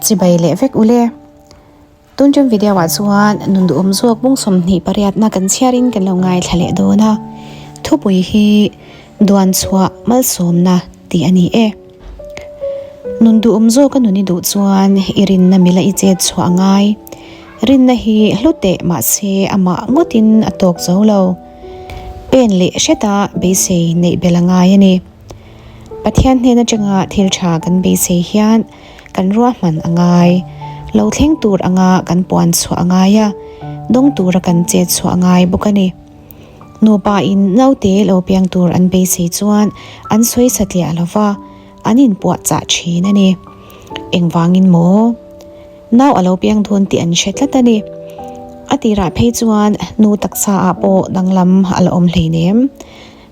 Chibai leh vek ule. Tun ṭum video ah chuan nun duhawm zawk bung 28 na kan chhiarin kan lo ngaithla leh dawn a. Thupui hi duan chhuah malsawmna tih a ni e. Nun duhawm zawk a nun i duh chuan i rinna mila i chet chhuah a ngai. Rinna hi hlu teh mahse amah ngawtin a tawk zo lo. Pen leh hreta beisei neih belh a ngai a ni. Pathian hnen atanga thil tha kan beisei hian kan ruahman a ngai. Lo thleng tur anga kan puan chhuah a ngai a, dawng tura kan chet chhuah a ngai bawk a ni. Nupa in naute lo piang tur an beisei chuan an sawi satliah lo va, an inpuah chah thin a ni. Engvangin maw? Nau a lo piang dawn tih an hre tlat a ni. A tirah phei chuan nu taksa ah pawh danglam a la awm hleinem.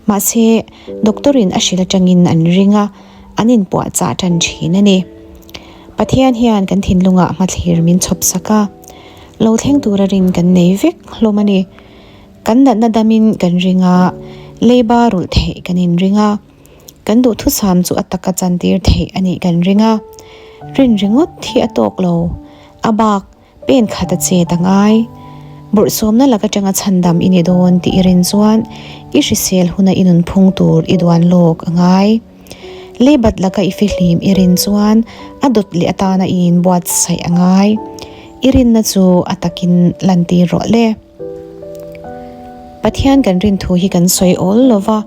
Mahse, doctor in a hrilh atangin an ring a, an inpuahchah tan thin a ni. Pathian hian kan thinlungah hmathlir min chhawp sak a, lo thleng tura rin kan nei vek hlawm a ni. Kan natna damin kan ring a, leiba rulh theih kan inring a, kan duhthusam chu a taka chantir theih a nih kan ring a. Rin ringawt hi a tawk lo, a bak Pen khat a chet a ngai. Bawrhsawmna lak atanga chhandam i ni dawn tih i rin chuan i hrisel huna i nunphung tur i duan lawk a ngai. Leibat laka i fihlim i rin chuan a dawt leh atana i inbuatsaih a ngai. I rinna chu a takin lantir rawh le. Pathian kan rin thu hi kan sawi awl lo va,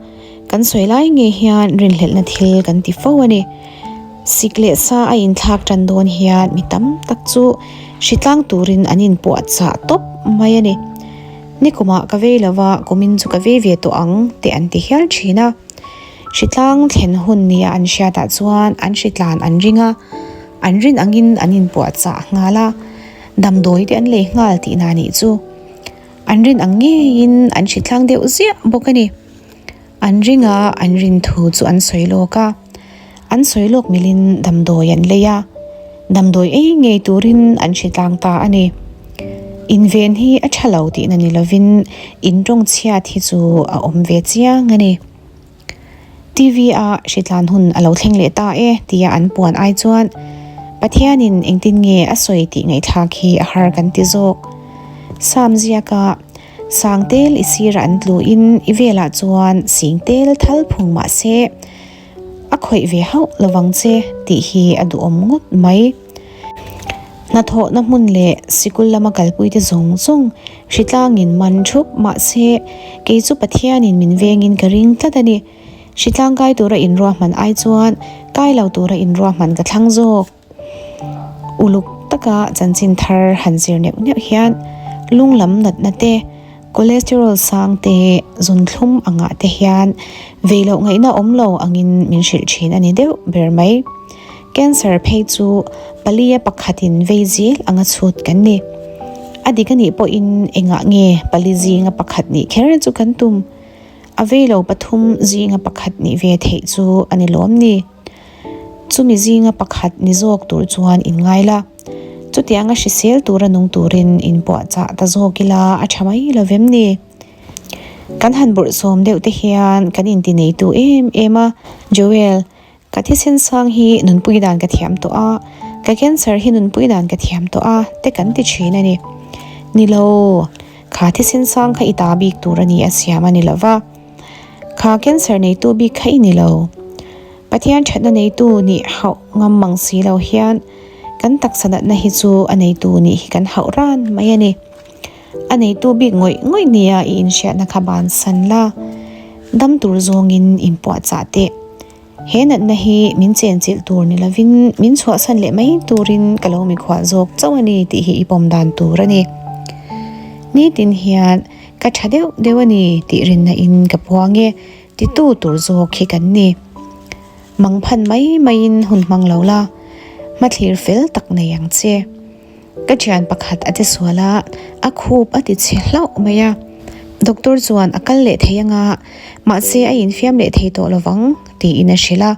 kan sawi lai ngei hian rinhlelhna thil kan ti fo a ni. Sik leh sa a inthlak tan dawn hian mi tam tak chu hritlang turin an inpuahchah tawp mai a ni. Nikumah ka vei lo va, kumin chu ka vei ve tawh ang tih an ti hial thin a. Hritlang thlen hun nia an hriatah chuan an hritlan an ring a, an rin angin an inpuahchah nghal a, damdawi te an lei nghal tihna a nih chu. An rin ang ngeiin an hritlang deuh ziah bawk a ni. An ring a, an rin thu chu an sawi lawk a. An sawi lawk milin damdawi an lei a, damdawi ei ngei turin an hritlang ta a ni. Inven hi a tha lo tihna ni lovin intawng chhiat hi chu a awm ve chiang a ni. TV a hritlan hun a lo thleng leh ta e tia an puan ai chuan Pathianin engtin nge a sawi tih ngaihthlak hi a har kan ti zawk. Sam ziaka Sangtel i sirah an tluin i velah chuan singtel thal phung mah se a khawih ve hauh lovang che tih hi a duhawm ngawt mai. Hnathawhna hmun leh sikul lama kalpuite zawng zawng hritlangin man thup mahse kei chu Pathianin min vengin ka ring tlat a ni. Hritlang kai tura inruahman ai chuan kai lo tura inruahman ka thlang zawk. Uluk taka chanchin thar han zir neuh neuh hian lung lam natna te, cholesterol sang te, zunthlum angah te hian vei loh ngaihna awm lo angin min hrilh thin a ni deuh ber mai. Cancer phei chu palia pakhatin vei zel anga chhut kan ni. A dik a nih pawhin engah nge pali zinga pakhat nih kher chu kan tum? A vei lo pathum zinga pakhat nih ve theih chu a ni lawm ni? Chumi zinga pakhat ni zawk tur chuan in ngai la. Chutianga hrisel tura nung turin in puahchah ta zawk ila a tha mai lo vem ni? Kan han bawrhsawm deuh te hian kan inti neitu em em a, Joel, ka thisen sang hi nunpui dan ka thiam tawh a, ka cancer hi nunpui dan ka thiam tawh a te kan ti thin a ni. Ni lo, kha thisen sang kha i ta bik tur a ni a siam a ni lo va. Kha cancer neitu bik kha i ni lo. Pathian thatna neitu nih hauh ngam mang si lo hian kan taksa natna hi chu a neitu nih hi kan hauh ran mai a ni. A neitu bik ngawih ngawih nia i inhriatna kha bansan la, dam tur zawngin inpuahchah teh. He natna hi min chenchilh tur ni lovin min chhuahsan leh mai turin ka lo mikhuah zawk chauh a ni tih hi i pawm dan tur a ni. Nitin hian ka tha deuh deuh a ni tih rinna in ka puang e. Titu tur zawk hi kan ni. Mangphan mai maiin hun hmang lo la, hmathlir fel tak nei ang che. Ka thian pakhat a ti sual a, a khup a ti chhe hlauh mai a. Doctor chuan a kal leh thei anga, mahse a infiam leh thei tawh lovang tiin a hrilh a.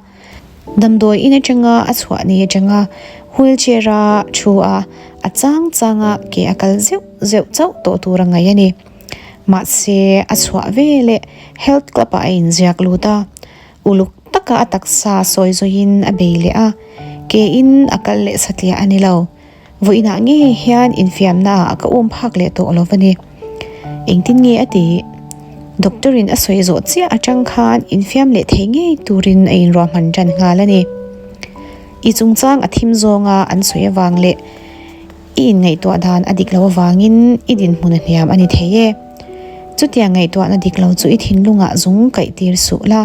Damdawi in atanga a chhuah ni atanga wheelchair a thu a, a chang changa ke a kal zeuh zeuh chauh tawh tur a ngaih a ni. Mahse, a chhuah ve leh Health Club ah a inziak lut a, uluk taka a taksa sawi zawiin a bei leh a. Ke in a kal leh satliah a ni lo. Vawiinah ngei hian infiamnaah ka um phak leh tawh lo va ni. Engtin nge a ti? Doctor in a sawi zawh chiah atang khan infiam leh thei ngei turin a inruahman tan nghal a ni. I chungchang a thim zawnga an sawi avang leh i inngaihtuah dan a dik lo avangin i dinhmun a hniam a ni thei e. Chutiang ngaihtuahna dik lo chu i thinlungah zung kaih tir suh la.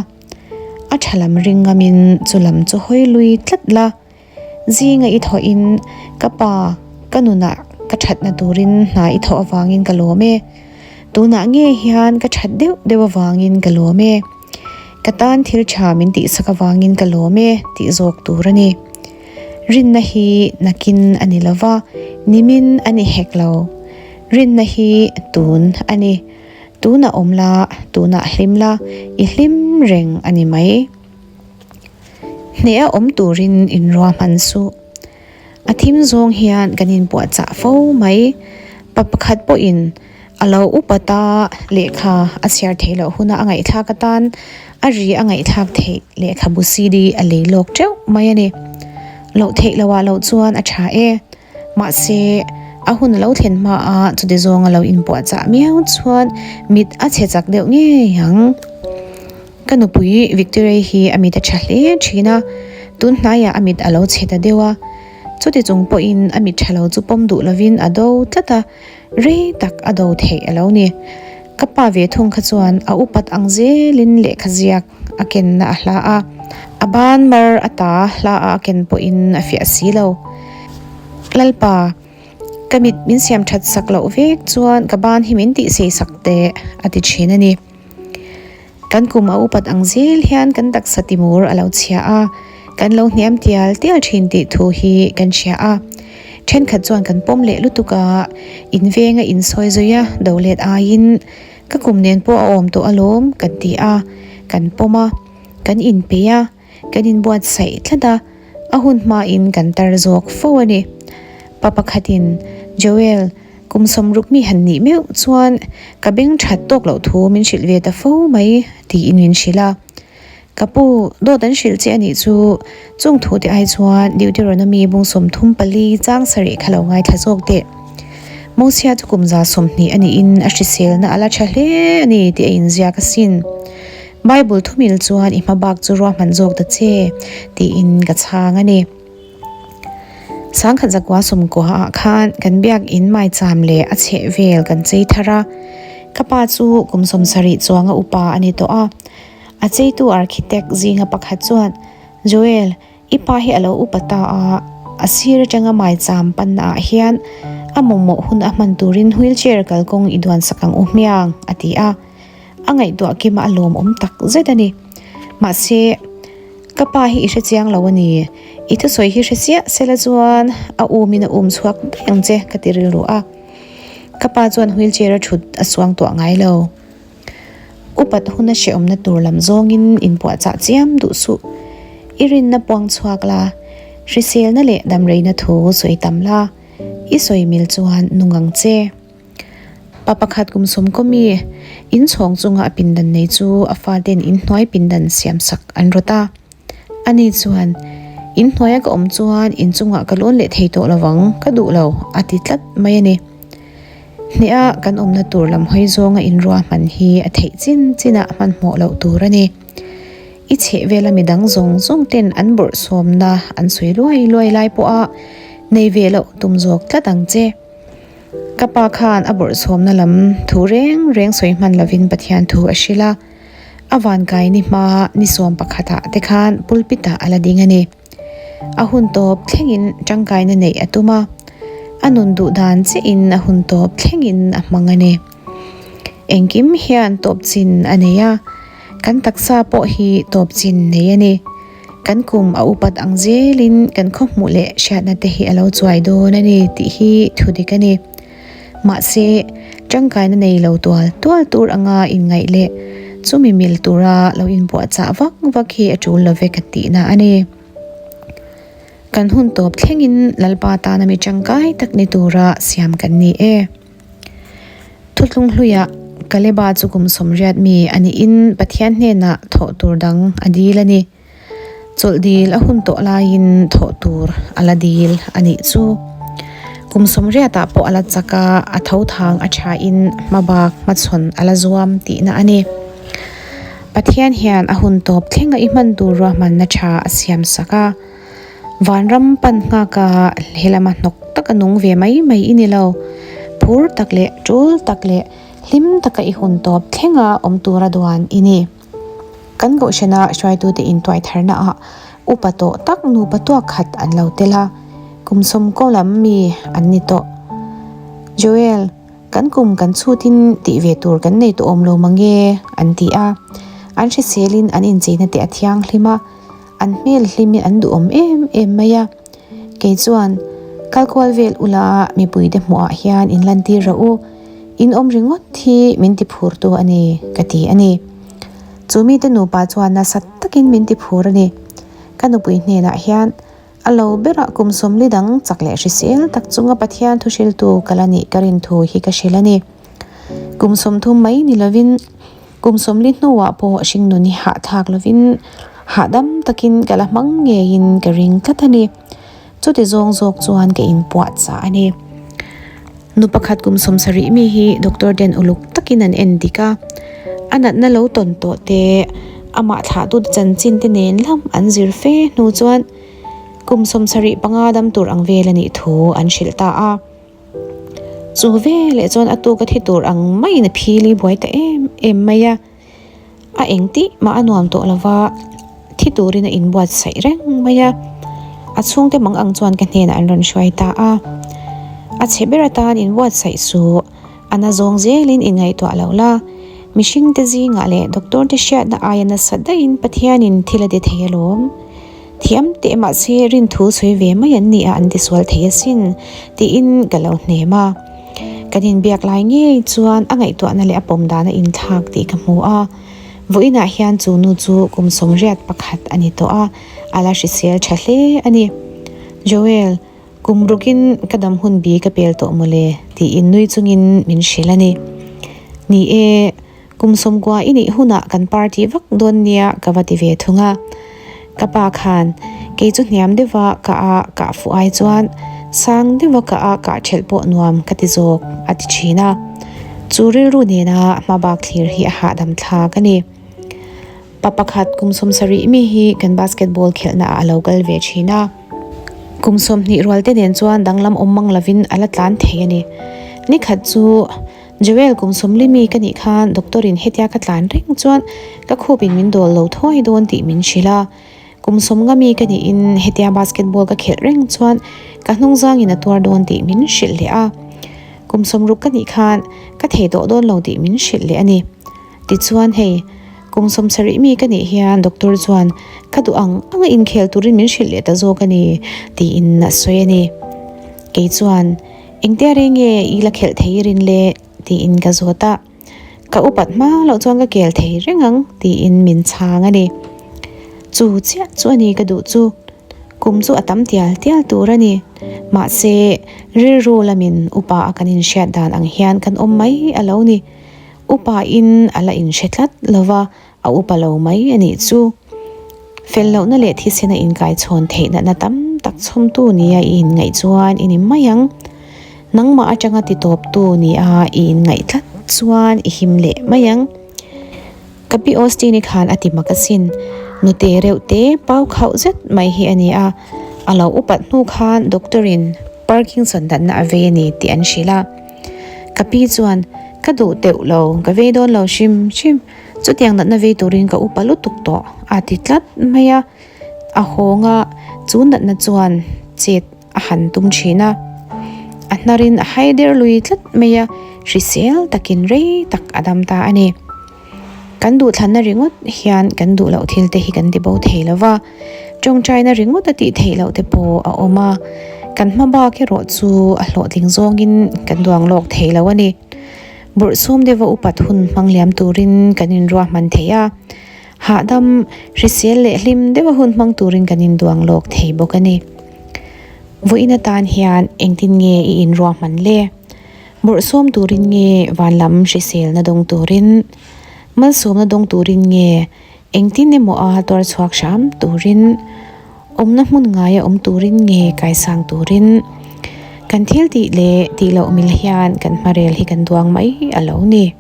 A tha lam ring ngamin chu lam chu hawi lui tlat la. Zinga i thawhin ka pa ka nunah ka thatna turin hna i thawh avangin ka lawm e. Tunah nge hian ka that deuh deuh avangin ka lawm e. Ka tan thil tha min tihsak avangin ka lawm e tih zawk tur a ni. Rinna hi nakin a ni lova, nimin a ni hek lo. Rinna hi tun a ni. Tunah awm la, tunah hlim la, i hlim reng a ni mai. Hneha awm turin inruahman suh. A thim zawng hian kan inpuahchah fo mai. Pa pakhat pawhin a lo upa ta lehkha a chhiar theih loh huna a ngaihthlak atan a ri a ngaihthlak theih lehkhabu CD a lei lawk teuh mai a ni. Loh theih loh ah loh chuan a tha e. Mahse, a hun a lo thlen hmaa chuti zawng a lo inpuahchah miau chuan mit a chhe chak deuh ngei ang. Ka nupui Victoria hi a mit a tha hle thin a, tun hnaiah a mit a lo chhe ta deuh a. Chuti chung pawhin a mit tha lo chu pawm duh lovin a do tlat a, rei tak a do theih a lo ni. Ka pa ve thung kha chuan a upat ang zelin lehkha ziak a kenna a hla a, a ban mar ata hla a a ken pawhin a fiah si lo. Lalpa, ka mit min siam that sak loh vek chuan ka ban hi min tihsei sak teh, a ti thin a ni. Kan kum a upat ang zel hian kan taksa timur a lo chhia a, kan lo hniam tial tial thin tih thu hi kan hria a. Thenkhat chuan kan pawm leh lutuk a, invenga insawi zui a do let aiin ka kum nen pawh a awm tawh alawm kan ti a, kan pawm a, kan inpeih a, kan inbuatsaih tlat a, a hun hmain kan tar zawk fo a ni. Pa pakhatin, Joel, Kum sawmruk mi han nih meuh chuan ka beng that tawk loh thu min hrilh ve ta fo mai tiin min hrilh a. Ka pu, dawt an hrilh che a nih chu, chung thu te ai chuan Deuteronomy bung 34 chang sarih kha lo ngaithla zawk teh. Mosia chu kum 120 a niin a hriselna a la tha hle a ni tih a inziak asin. Bible thumil chuan i hmabak chu ruahman zawk ta che tiin ka chhang a ni. Sangkhat zakua sawmkua ah khan kan biakinn maicham leh a chheh vel kan chei thar a, ka pa chu kum 70 chuanga upa a ni tawh a. A cheitu architect zinga pakhat chuan, Joel, i pa hi a lo upa ta a, a sir atanga maicham panna ah hian a mamawh hun a hman turin wheelchair kalkawng i duan sak ang u hmiang, a ti a. A ngaihtuah kima a lawmawm tak zet a ni. Mahse, ka pa hi i hre chiang lo a ni. I thusawi hi hre chiah sela chuan a umin a um chhuak daih ang che ka ti rilru a. Ka pa chuan wheelchair a thut a suang tuah ngai lo. Upat huna hrehawmna tur lam zawngin inpuahchah chiam duh suh. I rinna puang chhuak la, hriselna leh damreina thu sawi tam la, i sawi mil chuan nung ang che. Pa pakhat kum sawmkaw mi inchhawng chunga a pindan nei chu a faten inhnuai pindan siamsak an rawt a. Ani chuan, Inhnuaia ka awm chuan inchungah ka lawn leh thei tawh lovang, ka duh lo, a ti tlat mai a ni. Hneha kan awmna tur lam hawi zawnga inruahman hi a theih chin chinah hmanhmawh loh tur a ni. I chhehvela midang zawng zawng ten an bawrhsawmna an sawi luai luai lai pawha nei ve loh tum zawk tlat ang che. Ka pa khan a bawrhsawmna lam thu reng reng sawi hman lovin Pathian thu a hrilh a, a vankai ni hma ni sawm pakhatah te khan pulpit ah a la ding a ni. A hun tawp thlengin tangkaina neih a tum a, a nun duh dan chiahin a hun tawp thlengin a hmang a ni. Engkim hian tawp chin a nei a, kan taksa pawh hi tawp chin nei a ni. Kan kum a upat ang zelin kan khawhmuh leh hriatna te hi a lo chuai dawn a ni tih hi thu dik a ni. Mahse, tangkaina nei lo tual tual tur anga inngaih leh chumi mil tura lo inbuahchah vak vak hi a tul lo ve ka tihna a ni. Kan hun tawp thlengin Lalpa tana mi tangkai tak ni tura siam kan ni e. Thuthlung hluiah Kaleba chu kum 80 mi a niin Pathian hnenah thawh tur dang a dil a ni. Chawlh dil a hun tawh laiin thawh tur a la dil a nih chu. Kum sawmriatah pawh a la chak a, a tho thang a thain hmabak hmachhawn a la zuam tihna a ni. Pathian hian a hun tawp thlenga i hman tur ruahmanna tha a siam sak a. Vanram pan nghaka helama hnawk taka nung ve mai mai i ni lo. Phur tak leh tul tak leh hlim taka i hun tawp thlenga awm tura duan i ni. Kan kohhrana hruaitute intuaitharna ah upa tawh tak nupa tuak khat an lo tel a, kum sawmkaw lam mi an ni tawh. Joel, kan kum kan chhutin tih ve tur kan nei tawh awm lo mange an ti a. An hriselin an incheina te a thianghlim a, an hmel hlimin an duhawm em em mai a. Kei chuan, Kal kual vel ula mipuite hmuhah hian in lantir rawh u, in awm ringawt hi min ti phurtu a ni, ka ti a ni. Chu mite nupa chuan nasa takin min ti phur a ni. Ka nupui hnenah hian, A lo berah kum sawmli dang chak leh hrisel tak chunga Pathian thuhriltu ka la nih ka rin thu hi ka hrilh a ni. Kum 30 mai ni lovin, Kum 40 hnuah pawh hringnun hi hahthlak lovin hahdam takin ka la hmang ngeiin ka ring tlat a ni. Chuti zawng zawk chuan ka inpuah chah a ni. Nu pakhat kum 70 mi hi doctor ten uluk takin an en dik a, a natna lo tawn tawh te, amah thlahtute chanchin te nen lam an zir fe hnu chuan kum 75 dam tur ang vel a nih thu an hrilh ta a. Chu veleh chuan a tuka thi tur ang maiin a phili buai ta em em mai a, a engtih mah a nuam tawh lova thi turin a inbuatsaih reng mai a, a chhungte mang ang chuan ka hnenah an rawn hruai ta a, a chhe ber atan inbuatsaih suh, a na zawng zelin inngaihtuah lo la, mihringte zingah leh doctor te hriatna aia nasa daihin Pathianin thil a ti thei alawm. Thiam teh mahse rinthu sawi ve mai an ni a an tisual thei asin tiin ka lo hnem a. Kan inbiak lai ngei chuan a ngaihtuahna leh a pawm dan a inthlak tih ka hmu a. Vawiinah hian chu nu chu kum 81 a ni tawh a, a la hrisel tha hle a ni. Joel, kum rukin ka dam hun bi ka pel tawh mawle tiin nui chungin min hrilh a ni. Ni e. Kum 90 i nih hunah kan party vak dawn nia ka va ti ve thung a. Ka pa khan kei chu hniam deuha ka a kah fuh ai chuan sang deuha ka a kah thelh pawh nuam ka ti zawk a ti thin a. Chu rilru nena hmabak thlir hi a hahdam thlak a ni. Pa pakhat kum 70 mi hi kan basketball khelhna ah a lo kal ve thin a. Kum 20 rual te nen chuan danglam awm mang lovin a la tlan thei a ni. Nikhat chu. Joel kum 40 mi ka nih khan doctor in hetia ka tlan reng chuan ka khup in min dawl lo thuai dawn tih min hrilh a. Kum 50 mi ka nih in hetia basketball ka khelh reng chuan ka hnung zang in a tuar dawn tih min hrilh leh a. Kum 60 ka nih khan ka thei tawh dawn lo tih min hrilh leh a ni. Tichuan hei, kum 70 mi ka nih hian doctor chuan ka duh ang anga inkhel turin min hrilh leh ta zawk a ni tiin a sawi a ni. Kei chuan Engtia reng nge i la khelh thei rin le? tiin ka zawt a. Ka upat hma loh chuan ka kel thei reng ang tiin min chhang a ni. Chu chiah chu a ni ka duh chu. Kum chu a tam tial tial tur a ni. Mahse, rilru lamin upa a kan inhriat dan ang hian kan awm mai a lo ni. Upa in a la inhre tlat lova. A upa lo mai a nih chu. Fel lohna leh thisena inkaichhawn theih natna tam tak chhawmtu nia i inngaih chuan i ni mai ang. Nangmah atanga titawptu nia i inngaih tlat chuan i him leh mai ang. Ka pi Austin-i khan a ti mak asin. Nute reuh te pau khauh zet mai hi a ni a. A lo upat hnu khan doctor-in Parkinson natna a vei a ni tih an hrilh a. Ka pi chuan, Ka duh teuh lo, ka vei dawn lo hrim hrim. Chutiang natna vei turin ka upa lutuk tawh a ti tlat mai a, a hawng a, chu natna chuan chet a han tum thin a, a hnarin a hai der lui tlat mai a, hrisel takin rei tak a dam ta a ni. Kan duhthlanna ringawt hian kan duh loh thil te hi kan ti bo thei lo va, tawngtaina ringawt a tih theih loh te pawh a awm a, kan hma bak erawh chu a hlawhtling zawngin kan duang lawk thei lo a ni. Bawrhsawm deuha upat hun hmang liam turin kan inruahman thei a, hahdam, hrisel leh hlim deuha hun hmang turin kan induang lawk thei bawk a ni. Vawiin atan hian engtin nge i inruahman le? Bawrhsawm turin nge van lam hriselna dawng turin? Malsawmna dawng turin nge engtin emaw a tuar chhuak hram turin? Awmna hmun ngaia awm turin nge kaisang turin? Kan thil tih leh tih loh mil hian kan hmarel hi kan duang mai a lo ni.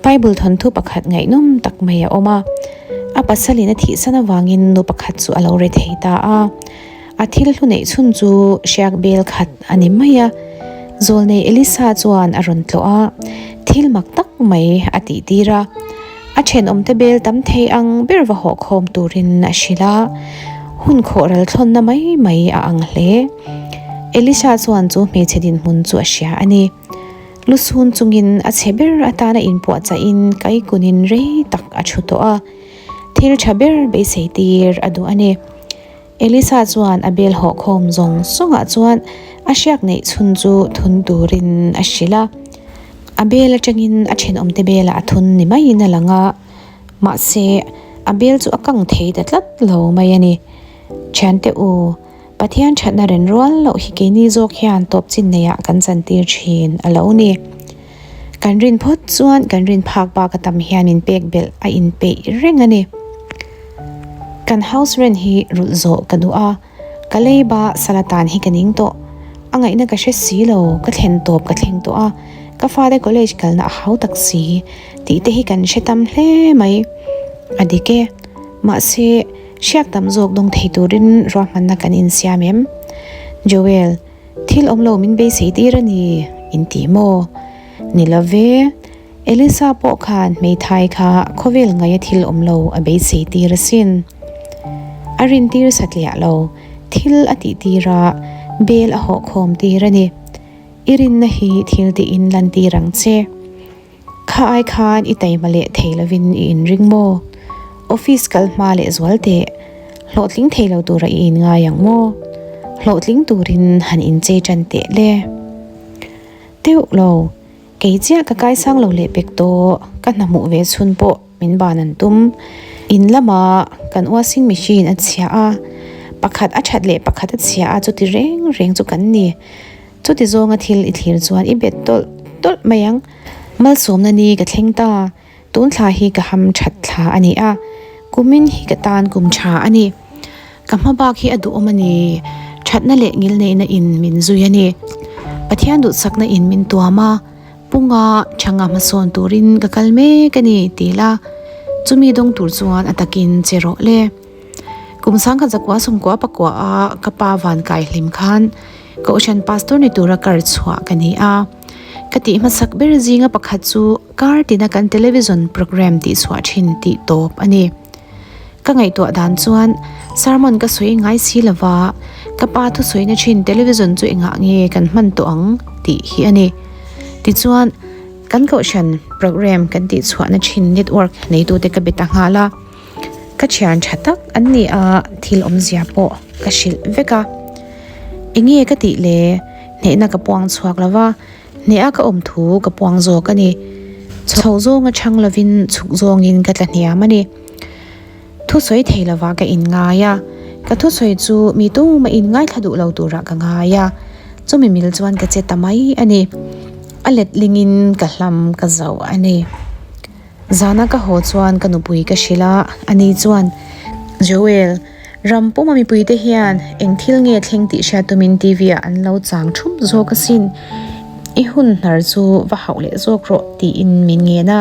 Bible thawnthu pakhat ngaihnawm tak mai a awm a. A pasalin a thihsan avangin nu pakhat chu a lo re thei ta a. A thil hlu neih chhun chu hriak bel khat a ni mai a. Zawlnei Elisa chuan a rawn tlawh a, thil mak tak mai a tih tir a. A thenawmte bel tam thei ang ber va hawh khawm turin a hrilh a, hun khawh ral thlawnna mai mai a ang hle. Elisha chuan chu hmeichhe dinhmun chu a hria a ni. Lusun chungin a chhe ber atana inpuahchahin kaikunin rei tak a thu tawh a, thil tha ber beisei tir a duh a ni. Elisa chuan a bel hawh khawm zawng zawngah chuan a hriak neih chhun chu thun turin a hrilh a. A bel atangin a thenawmte belah a thun ni maiin a lang a, mahse a bel chu a kang thei ta tlat lo mai a ni. Thiante u, Pathian thatna ren rual loh hi keini zawk hian tawp chin neiah kan chantir thin a lo ni. Kan rin phawt chuan kan rin phak bak a tam hian min pek belh a inpeih reng a ni. Kan house rent hi rulh zawh ka duh a, ka leiba sala tan hi ka ning tawh. A ngaihna ka hre si lo, ka thlen tawp ka thleng tawh a, ka fate college kalna a hau tak si tih te hi kan hre tam hle mai. A dik e, mahse hriak tam zawk dawng thei turin ruahmanna kan insiam em? Joel. Thil awm lo min beisei tir a ni, in ti maw? Ni lo ve, Elisa pawh khan hmeithai kha khawvel ngaia thil awm lo a beisei tir asin. A rintir satliah lo, thil a tih tir a, bel a hawh khawm tir a ni. I rinna hi thil tiin lantir ang che. Kha ai khan i taima leh thei lovin i inring maw? Office kal hma leh zual teh, hlawhtling thei lo tura i inngai ang maw? Hlawhtling turin han inchei tan teh le. Teuh lo, kei chiah ka kaisang lo leh pek tawh, ka hna hmuh ve chhun pawh min ban an tum. In lama kan washing machine a chhia a, pakhat a that leh pakhat a chhia a, chuti reng reng chu kan ni. Chuti zawnga thil i thlir chuan i bet tawlh tawlh mai ang. Malsawmna ni ka thleng ta, tun thla hi ka ham that thla a ni a, kumin hi ka tan kum tha a ni. Ka hma bak hi a duhawm a ni, thatna leh ngilneihna in min zui a ni. Pathian duhsakna in min tuam a, punga thanga hmasawn turin ka kal mek a ni ti la, chumi dawng tur chuan a takin che rawh le. Kum sangkhat zakua sawmkua pakua a ka pa van kai hlim khan Kohhran pastor ni tura kar chhuah ka ni a. Ka tih hmasak ber zinga pakhat chu kar tina kan television program tih chhuah thin tih tawp a ni. Ka ngaihtuah dan chuan sermon ka sawi ngai si lova ka pa thusawina thin television chu engah nge kan hman tawh ang tih hi a ni. Tichuan kan kohhran program kan tih chhuahna thin network neitute ka be ta nghal a. Ka thian tha tak an ni a, thil awmzia pawh ka hrilh vek a. Enge ka tih le? Hnehna ka puang chhuak lo va, hneha ka awm thu ka puang zawk a ni. Chho zawnga chhang lovin chhuk zawngin ka tla hniam a ni. Thusawi thei lova ka inngai a, ka thusawi chu mi tumah inngaithla duh lo turah ka ngai a, chumi mil chuan ka che ta mai a ni. A letlingin ka hlam ka zauh a ni. Zana ka haw chuan ka nupui ka hrilh a, ani chuan, Joel, ram puma mipuite hian eng thil nge thleng tih hriat tumin TV ah an lo chang thup zawk asin, i hun hnar chu va hauh leh zawk rawh tiin min ngen a.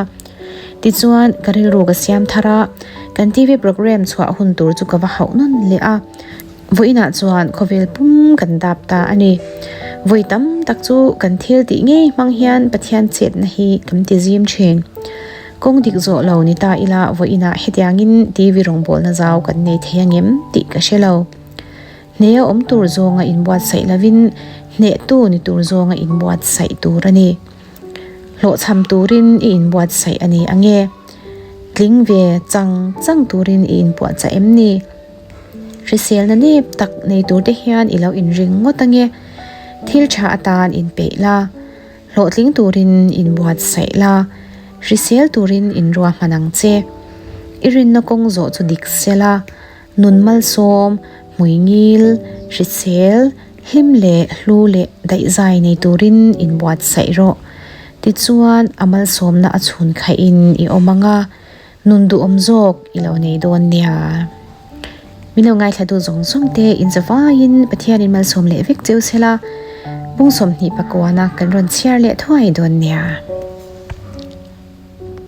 Tichuan, ka rilru ka siam thar a, kan TV programme chhuah hun tur chu ka va hauh nawn leh a. Vawiinah chuan khawvel pum kan dap ta a ni. Vawi tam tak chu kan thil tih ngei hmang hian Pathian chetna hi kan ti zim thin. Kawng dik zawh lo ni ta ila vawiinah hetiangin TV rawngbawlna zau kan nei thei angem tih ka hre lo. Hneha awm tur zawnga inbuatsaih lovin hnehtu ni tur zawnga inbuatsaih tur a ni. Hlawhchham turin i inbuatsaih a ni ange. Tling ve chang chang turin i inpuahchah em ni? Hriselna nep tak nei tur te hian i lo inring ngawt ange. Thil tha atan inpeih la, hlawhtling turin inbuatsaih la, hrisel turin inruahman ang che. I rinna kawng zawh chu dik sela, nun malsawm, hmuingil, hrisel, hlim leh hlu leh daihzai nei turin inbuatsaih rawh. Tichuan a malsawmna a chhun khaihin i awm ang a. Nun duhawm zawk i lo nei dawn nia. Min lo ngaithla tu zawng zawng te in zavaiin Pathianin malsawm leh vek cheu sela, bung 28 kan rawn chhiar leh thuai dawn nia.